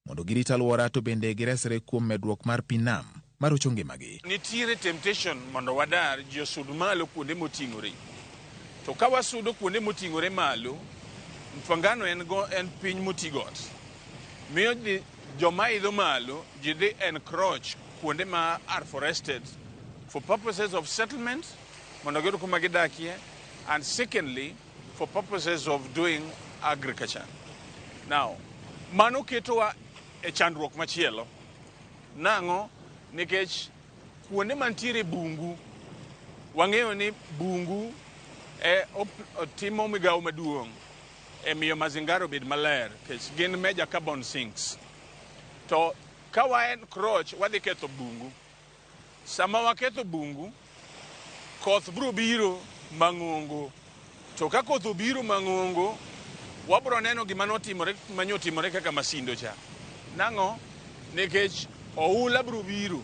mondo girit alwora to bende giresre kuom medruok mar pi nam marocho ngimagi? Nitiere temptation mondo wadar ji osud malo kuonde moting'ore. To ka wasudo kuonde moting'ore malo, Mfangano en go en piny moti got. Miyo joma idho malo ji dhi encroach kuonde ma are forested for purposes of settlement mondo giyud kuma gidakie, and secondly for purposes of doing agriculture. Now, mano ketowa e chandruok machielo. Nang'o? Nikech kuonde mantiere bungu, wang'eyo ni bungu e timo migawo maduong' e miyo mazingara obed maler, nikech gin major carbon sinks. To ka wa encroach, wadhi ketho bungu. Sama waketho bungu, koth biro biro mang'ongo. To ka koth obiro mang'ongo, wabiro neno gima notimore, manyotimore kaka Masindo cha. Nang'o? Nikech oula biro biro.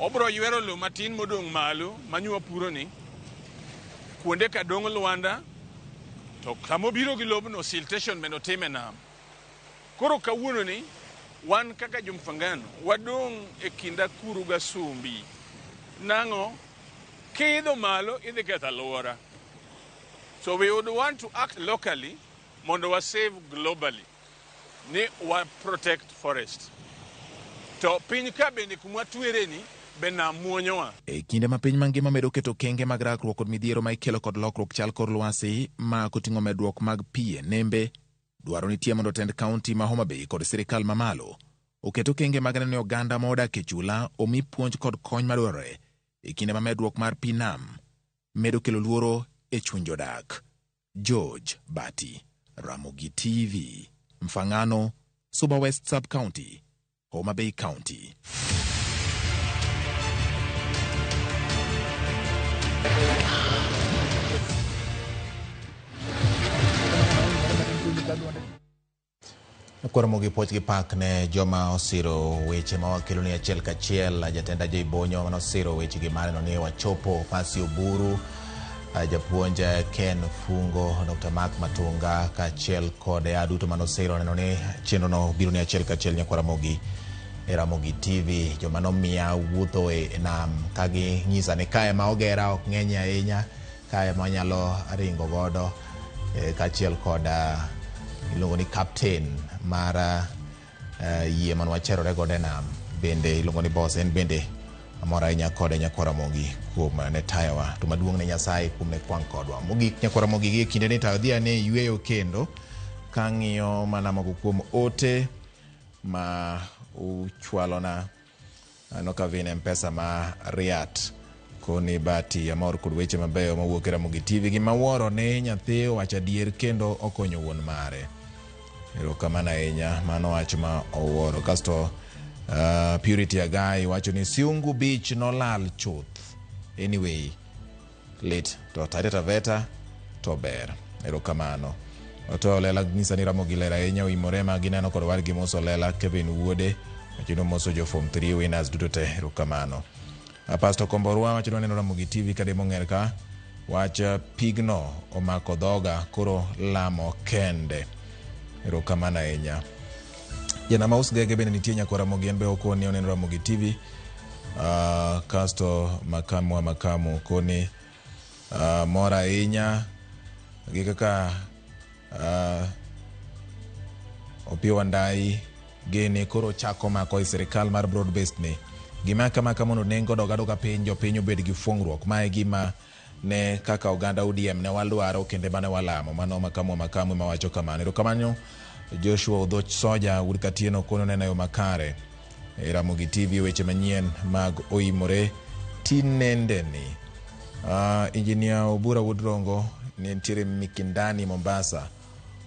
Obiro ywero lowo matin modong' malo manywa puro ni, kuonde ka dong' lwanda, to kamobiro gi lobno siltation bende otime e nam. Koro kawuono ni, wan kaka jo Mfangano, wadong' e kind akuru gi asumbi. Nang'o? Kiidho malo, idhi ketho alwora. So we would want to act locally mondo wa save globally. Ni wa protect forest. To piny ka bende kuma twere ni, be nam muonyowa. E kinde ma piny mangima medo keto okenge mag rakruok kod midhiero ma ikelo kod lokruok chal kor lwasi ma koting'o medruok mag pi e nembe, dwaro nitie mondo tend kaunti ma Homa Bay kod sirikal mamalo oket okenge mag neno ni oganda ma odak e chula omi puonj kod kony madwarore e kinde ma medruok mar pi nam medo kelo luoro e chuny jodak. George Bati, Ramogi TV, Mfangano, Suba West Sub-County, Homa Bay County. Koro gi puoch gi pak ne joma osiro weche ma wakelo ni achiel kachiel. Jatend Ajay Bonyo manosiro weche gi maneno ni wachopo, Pasi Oburu, japuonj Ken Fungo, Dr. Mark Matunga kaachiel kod duto manosiro neno ni chenro no biro ni achiel kachiel nyakwa Ramogi e Ramogi TV. Joma nomiya wuotho e nam ka ginyisa ni kae ma ogera ok ng'eny ahinya, kae ma wanyalo ringo godo, kaachiel kod iluongo ni captain mar yie mane wacherore godo e nam, bende iluongo ni boss, en bende amor ahinya kode nyakwa Ramogi kuom ne tayowa. To maduong' ne Nyasaye kuom ne kwang' kodwa. Mogik nyakwa Ramogi gi e kinde ni tayo dhi ane yweyo kendo kang'iyo mana moko kuom ote ma uchwalona. Aneno ka vin M-Pesa ma Riat koni bati amor kod weche mabeyo mawuok e Ramogi TV. Gima wuoro ni nyathi owacho adier kendo okonyo wuon mare. Erokamano ahinya, mano wach ma owuoro. Kasto Purity Agai wacho ni Siungu Beach nolal chuth. Anyway, lit to Taita Taveta to ber. Erokamano. Otoyo Lela nyisa ni Ramogi ler ahinya, oimore ma gineno kod wadgi Musa Lela, Kevin Wuode, wacho ni omoso jo form 3 winners duto te. Erokamano. Pastor Komborwa wacho ni waneno Ramogi TV kademo ng'er ka wach pigno omako dhoga koro lamo kende. Erokamano ahinya. Janama Usgege bende nitie nyakwa Ramogi, en be okoni oneno Ramogi TV. Kasto makamu wa makamu koni mor ahinya gi kaka Opiyo Wandayi gini koro chako mako e sirikal mar broad based ni. Gima kama ka mondo nengo dog adoga piny, jopiny obed gi fuong'ruok. Ma e gima ne kaka oganda ODM ne walwaro kinde mane walamo. Mano makamu wa makamu ema wacho kamano. Erokamano Joshua Odhoch Soja wuod Katieno kono neno yo makare. E Ramogi TV weche manyien mag oimore tinendeni. Engineer Obura Wuod Rongo ne nitiere Mikindani Mombasa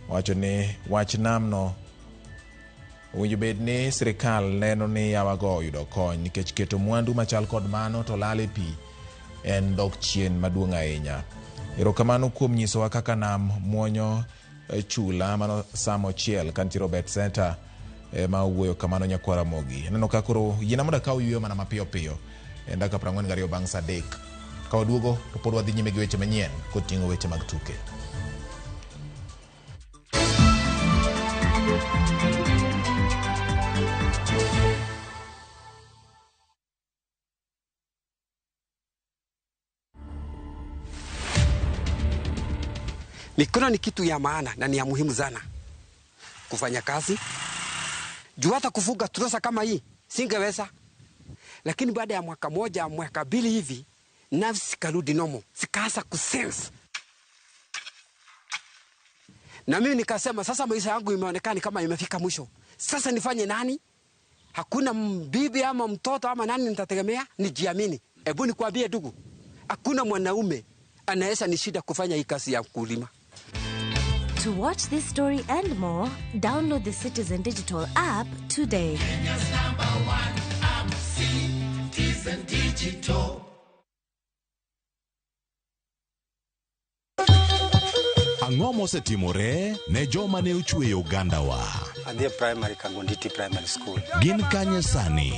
wacho ni wach namno owinjo bed ni sirikal neno ni yawago oyudo kony nikech keto mwandu machal kod mano to lal e pi en dok chien maduong' ahinya. Erokamano kuom nyisowa kaka nam muonyo chula mano Sam Ochiel ka nitiere Obet Center ema owuoyo kamano nyakwar Ramogi. Aneno ka koro yiena mondo akaw yueyo mana mapiyo piyo en dakika 42 bang' saa 3. Ka waduogo to pod wadhi nyime gi weche manyien koting'o weche mag tuke. Mikono ni kitu ya maana na ni ya muhimu sana kufanya kazi. Juu hata kufuga trosa kama hii singeweza, lakini baada ya mwaka moja mwaka mbili hivi nafsi karudi nomo, sikaanza kusense. Na mimi nikasema sasa maisha yangu imeonekana kama imefika mwisho. Sasa nifanye nani? Hakuna bibi ama mtoto ama nani nitategemea, nijiamini. Hebu nikwambie ndugu, hakuna mwanaume anaweza nishida kufanya hii kazi ya kulima. To watch this story and more, download the Citizen Digital app today. Kenya's number one app, Citizen Digital. Ang'o mosetimore ne joma ne ochweyo ogandawa? Adhi e primary Kagonditi Primary School. Gin kanye sani?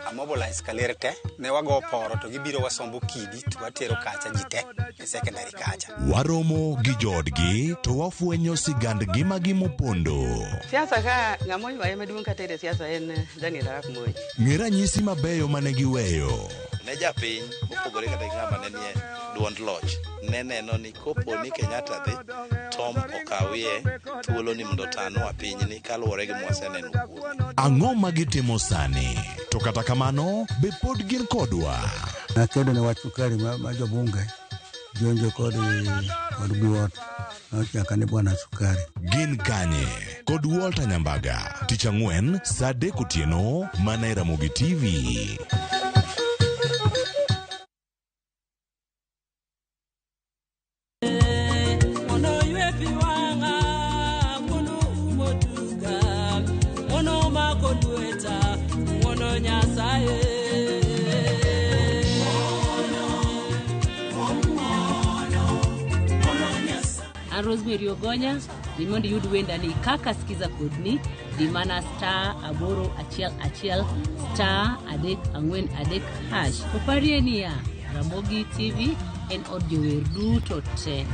Amobilize kaler te, ne wago poro to gibiro wasombo kidi to watero kacha ji te e secondary kacha. Waromo gi joodgi to wafwenyo sigand ngimagi mopondo. Siasa ka ng'ama oywaye maduong' kata e siasa en Daniel Arap Moi. Ng'e ranyisi mabeyo mane giweyo. Ne japiny mopogore kata gi ng'ama ne nie duond loch ne neno ni kopo ni Kenyatta dhi Tom okawie thuolo ni mondo otanwa pinyni kaluwore gi mwaseneno kuome. Ang'o ma gitimo sani? To kata kamano, be pod gin kodwa? Nakedo ne wach sukari ma jobunge jonjo kod duot nochaka ni bwana sukari. Gin kanye? Kod Walter Nyambaga, tich ang'wen saa 3 otieno mana e Ramogi TV. An Rosemary Ogonya, dhi mondo iyud wendani kaka sikiza kodni, dhi mana *811 *343 hash. To parie niya, Ramogi TV en od jower duto te.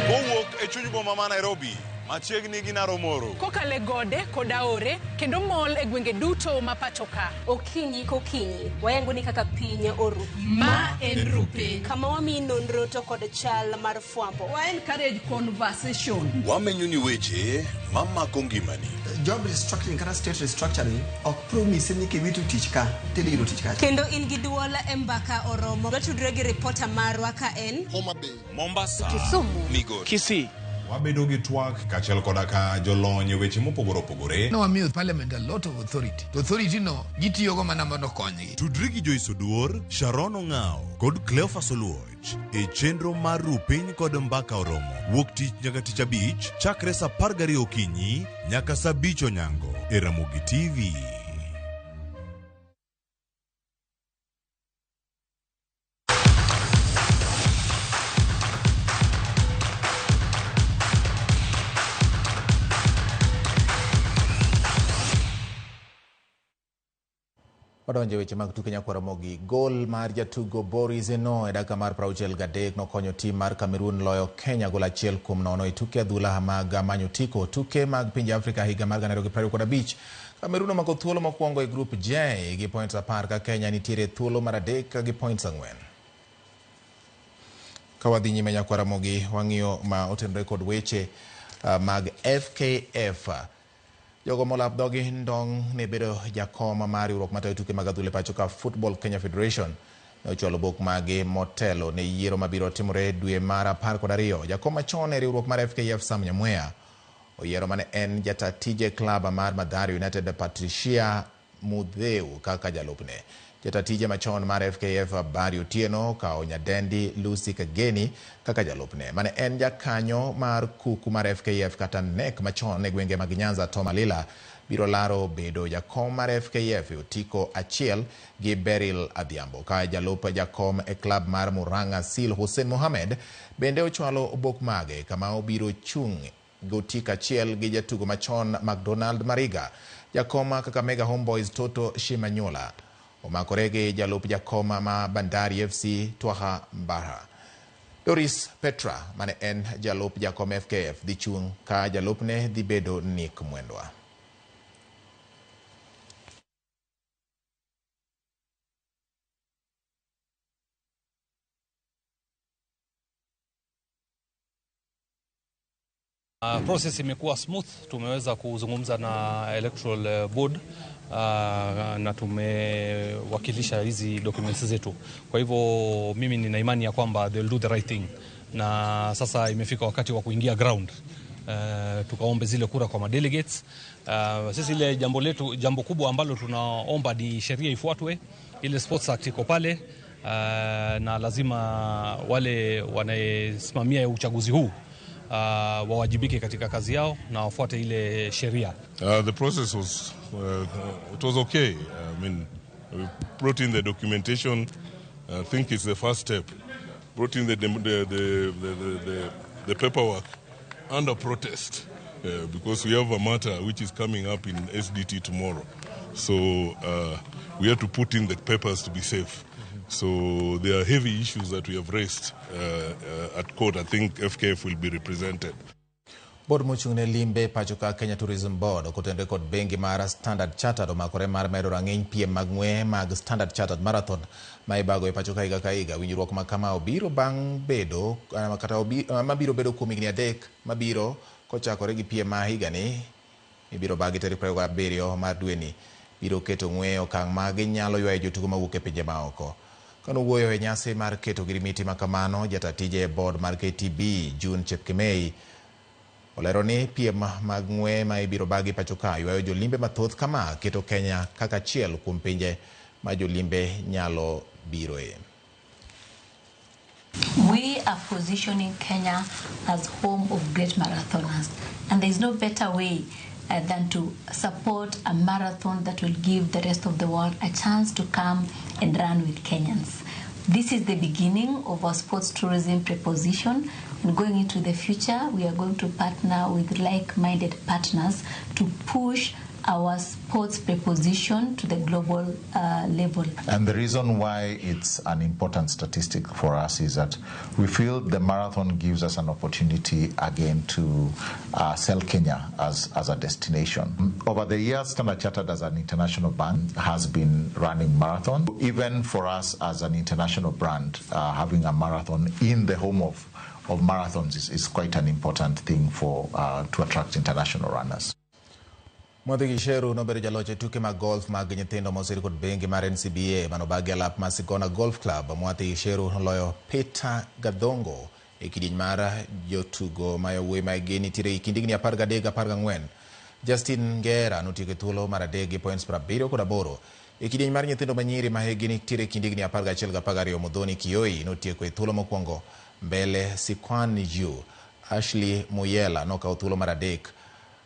Kowuok e chuny boma ma Nairobi, machiegni gi Naromoro. Kokalo e gode kod aore kendo mol e gwenge duto ma pacho ka. Okinyi kokinyi, wayango ni kaka piny oru. Ma en Rupiny. Kama wamiyi nonro to kod chal mar fwambo. Wa encourage conversation. Wamenyo ni weche mamako ngimani. Job restructuring kata state restructuring ok promise ni kiwito tich ka tidhi yudo tich kacha. Kendo in gi duol e mbaka oromo. Watudre gi ripota marwa ka en Homa Bay, Mombasa, Kisumu, Migori, Kisii. Wabedo gi twak kaachiel koda ka jolony e weche mopogore opogore. Nowamiyo parliament a lot of authority. To authority no gitiyogo mana mondo okonygi. Tudri gi Joyce Oduor, Sharon Ong'ao kod Cleophas Oluoch e chenro mar Rupiny kod Mbaka Oromo wuok tich nyaka tich abich chakre saa 12 okinyi nyaka saa 5 onyango e Ramogi TV. Wadonjo e weche mag tuke nyakwar Ramogi. Gol mar jatugo Boris Eno e dakika mar 63 nokonyo tim mar Cameroon loyo Kenya gol 1-0 e tuke adhula mag manyo otiko. Tuke mag pinje Afrika higa mar 2025. Cameroon omako thuolo mokwongo e grup J gi points 10 ka Kenya nitiere thuolo mar 3 gi points 4. Ka wadhi nyime nyakwar Ramogi, wang'iyo ma otenore kod weche mag FKF. Jogo molap dhogi ndong' ne bedo jakom mar riwruok matayo tuke mag adhula e pacho ka Football Kenya Federation ne ochwalo bok mage motelo ne yiero mabiro timore dwe mar 12. Jakom machon e riwruok mar FKF Sam Nyamweya oyiero mane en jata tije klab mar Mathare United Patricia Mutheu kaka jalupne. Jata tije machon mar FKF Barry Otieno okawo nyadendi Lucy Kageni kaka jalupne. Mane en jakanyo mar kuku mar FKF kata NEC machon e gwenge mag Nyanza Tom Alila biro laro bedo jakom mar FKF e otiko achiel gi Beryl Adhiambo. Ka jalup jakom e klab mar Murang'a Sil Hussein Mohamed bende ochwalo obok mage kama obiro chung' gi otiko achiel gi jatugo machon McDonald Mariga. Jakom Kakamega Homeboys Toto Shimanyola omakore gi jalup jakom ma Bandari FC Twaha Mbara. Doris Petra mane en jalup jakom FKF dhi chung' ka jalupne dhi bedo Nick Mwendwa. Process imekuwa smooth, tumeweza kuzungumza na electoral board na tumewakilisha hizi documents zetu. Kwa hivyo mimi nina imani ya kwamba they'll do the right thing. Na sasa imefika wakati wa kuingia ground. Tukaombe zile kura kwa madelegates. Sisi ile jambo letu, jambo kubwa ambalo tunaomba ni sheria ifuatwe. Ile Sports Act iko pale. Na lazima wale wanayesimamia uchaguzi huu wawajibike katika kazi yao na wafuate ile sheria. The process was it was okay. I mean, we brought in the documentation. I think it's the first step. Brought in the paperwork under protest because we have a matter which is coming up in SDT tomorrow. So we have to put in the papers to be safe. So there are heavy issues that we have raised at court. I think FKF will be represented. Board mochung' ne limbe pacho ka Kenya Tourism Board okotenore kod bengi mar Standard Chartered omakore mar medo rang'iny piem mag ng'we mag Standard Chartered Marathon ma ibago e pacho ka higa ka higa. Winjruok ma kama obiro bang' bedo kata mabiro bedo kuom higni 3 mabiro kochakore gi piem ma higani ibiro bagi tarik 27 mar dweni biro keto ng'we okang' ma ginyalo ywayo jotugo mawuok e pinje maoko. Kanowuoyo e nyasi mar keto girimiti ma kamano, jata tije e board mar KTB June Chepkemei olero ni piem mag ng'we ma ibiro bagi pacho ka ywayo jolimbe mathoth kama keto Kenya kaka achiel kuom pinje ma jolimbe nyalo biroe. We are positioning Kenya as home of great marathoners, and there is no better way than to support a marathon that will give the rest of the world a chance to come and run with Kenyans. This is the beginning of our sports tourism proposition, and going into the future, we are going to partner with like-minded partners to push our sports preposition to the global level. And the reason why it's an important statistic for us is that we feel the marathon gives us an opportunity again to sell Kenya as a destination. Over the years, Standard Chartered as an international bank has been running marathon. Even for us as an international brand, having a marathon in the home of marathons is quite an important thing for to attract international runners. Mwadhi Gisheru nobedo jaloch e tuke mag golf mag nyithindo mosir kod bengi mar NCBA manobagi alap mar Sigona Golf Club. Mwadhi Gisheru noloyo Peter Gadhongo e kidieny mar jotugo ma yawuoyi ma hikgi nitiere e kind higni 13 14. Justin Ngera notieko e thuolo mar 3 gi points 78. E kidieny mar nyithindo manyiri ma hikgi nitiere e kind higni 11 gi 12, Muthoni Kioi notieko e thuolo mokwongo mbele Sikwan Yu. Ashley Muyela nokawo thuolo mar 3.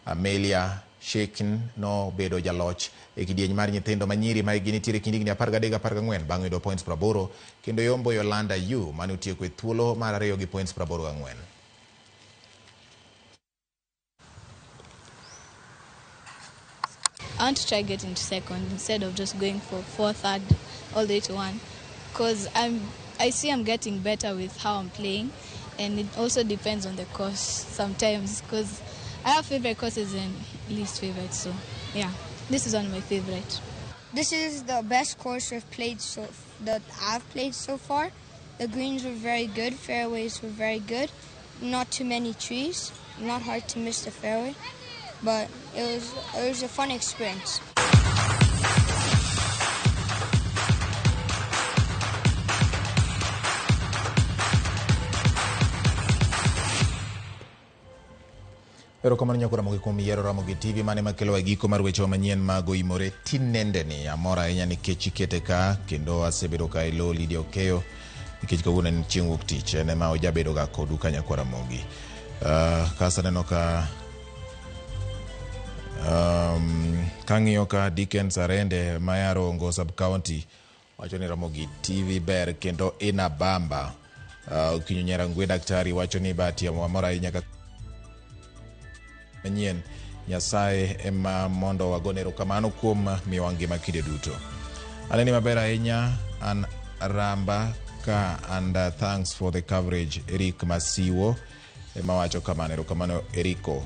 Amelia Shekin no bedo jaloch e kidieny mar nyithindo manyiri ma hikgi nitiere kind higni 13 14 bang' yudo points 80 kendo yombo Yolanda Yu mane otieko e thuolo mar 2 gi points 84. I want to try getting to second instead of just going for fourth, third, all the way to one, because I see I'm getting better with how I'm playing, and it also depends on the course sometimes, because I have favorite courses and least favorite, so yeah, this is one of my favorite. This is the best course I've played that I've played so far. The greens were very good, fairways were very good, not too many trees, not hard to miss the fairway, but it was a fun experience. Erokamano nyakora Ramogi kuom yiero Ramogi TV mane makelo e giko mar weche manyien mag oimore tinendeni. Amor ahinya nikech ikete ka kendo asebedo ka ilo Lydia Okeyo nikech kawuono en chieng' wuok tich en ema ojabedo ga kodu ka nyakora Ramogi. Kasto aneno ka kang'iyo ka Dickens Arende ma ya Rongo sub county wacho ni Ramogi TV ber kendo inabamba. Okinyo Nyarangwe daktari wacho ni bati amor ahinya ka manyien Nyasaye ema mondo wagone erokamano kuom miyowa ngima kinde duto. Aneni maber ahinya an Ramba ka and thanks for the coverage. Eric Masiwo ema wacho kamano, erokamano Eriko.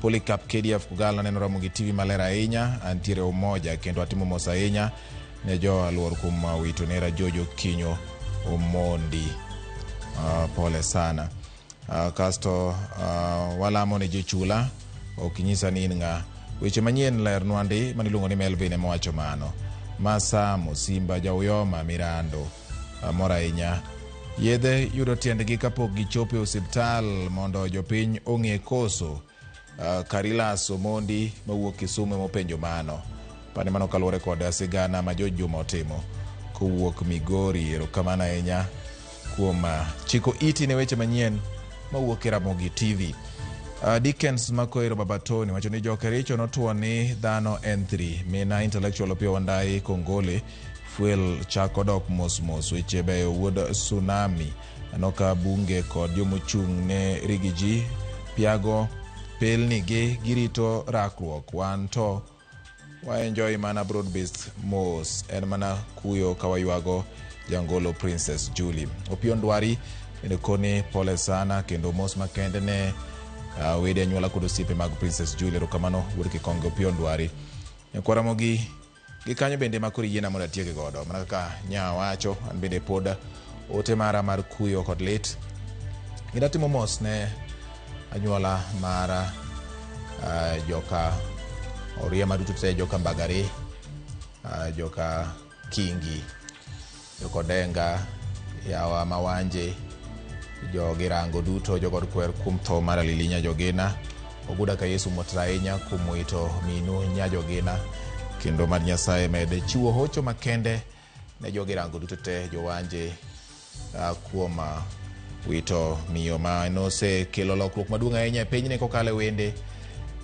Polycarp KDF Kugala neno Ramogi TV maler ahinya, antiere Umoja kendo atimo mos ahinya ne jo aluor kuom wito nera Jojo Kinyo Omondi. Pole sana. Kasto walamo ne jochula ok nyisa ni in ng'a. Weche manyien ler nwandi maniluongo ni Melvin ema wacho mano. Masamo Simba Jauyoma Mirando mor ahinya. Yedhe yudo tiendgi kapok gichopo e osiptal mondo jopiny ong'e koso. Karilas Omondi mawuok Kisumu mopenjo mano. Pane mano kaluwore kod sigana ma Juma otimo kowuok Migori. Erokamano ahinya kuom chiko iti ne weche manyien mawuok e Ramogi TV. Dickens Makoero Babatoni wacho ni Jokericho notuo ni dhano N3 mina intellectual Opiyo Wandayi Kongole fuel chako dok mos mos. Weche beyo wuod tsunami anoka bunge kod jomochung' ne Rigiji piago pelni gi girito rakruok wan to waenjoy mana broad based mos en mana kuyo kawaywago jangolo Princess Julie. Opiyo Ndwari bende koni pole sana kendo mos makende ne wede anyuola kod osiepe mag Princess Julie. Erokamano wuod Kikonge Opiyo Ndwari. Nyakwa Ramogi gi kanyo bende ma koro yiena mondo atieke godo mana kaka nya wacho an bende pod ote mara mar kuyo kod lit kendo atimo mos ne anyuola mar joka Oria duto te, joka Mbagari, joka Kingi, joka Odenga, yawa Mawanje, jogirango duto, jogod kwer kuom tho mar Alilinya Jogena. Oguda ka Yesu motra ahinya kuom wito minu nya Jogena kendo mar Nyasaye mede chiwo hocho makende ne jogirango duto te, jowanje kuom wito miyo ma nosekelo lokruok maduong' ahinya e pinyni kokalo e wende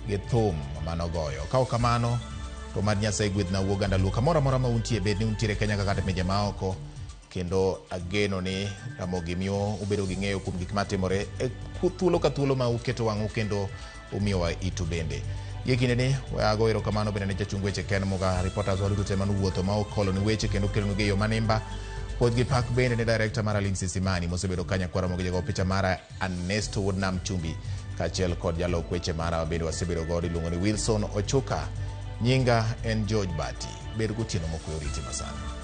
gi thum manogoyo. Ka ok kamano to mad Nyasaye gwedhna wuog oganda Luo kamoro amora ma untie, bed ni untiere Kenya kata pinje maoko, Kendo ageno ni Ramogi miyo ubedo gi ng'eyo kuom gik matimore e thuolo ka thuolo ma uketo wang'u kendo umiyowa itu bende. Gie kindeni, we ago erokamano bende ne jachung weche Ken Muga, reporters waduto te manowuotho ma okolo ni weche kendo kelonu gi e yo manimba. Puoch gi pak bende ne director mara Lindsay Simani mosebedo ka nyakwara Ramogi jago picha mara Ernesto Wuod Nam Chumbi kaachiel kod jalok weche mara bende wasebedo godo iluongo ni Wilson Ochuka. Nyinga en George Bati. Bed gotieno mokwe oriti masani.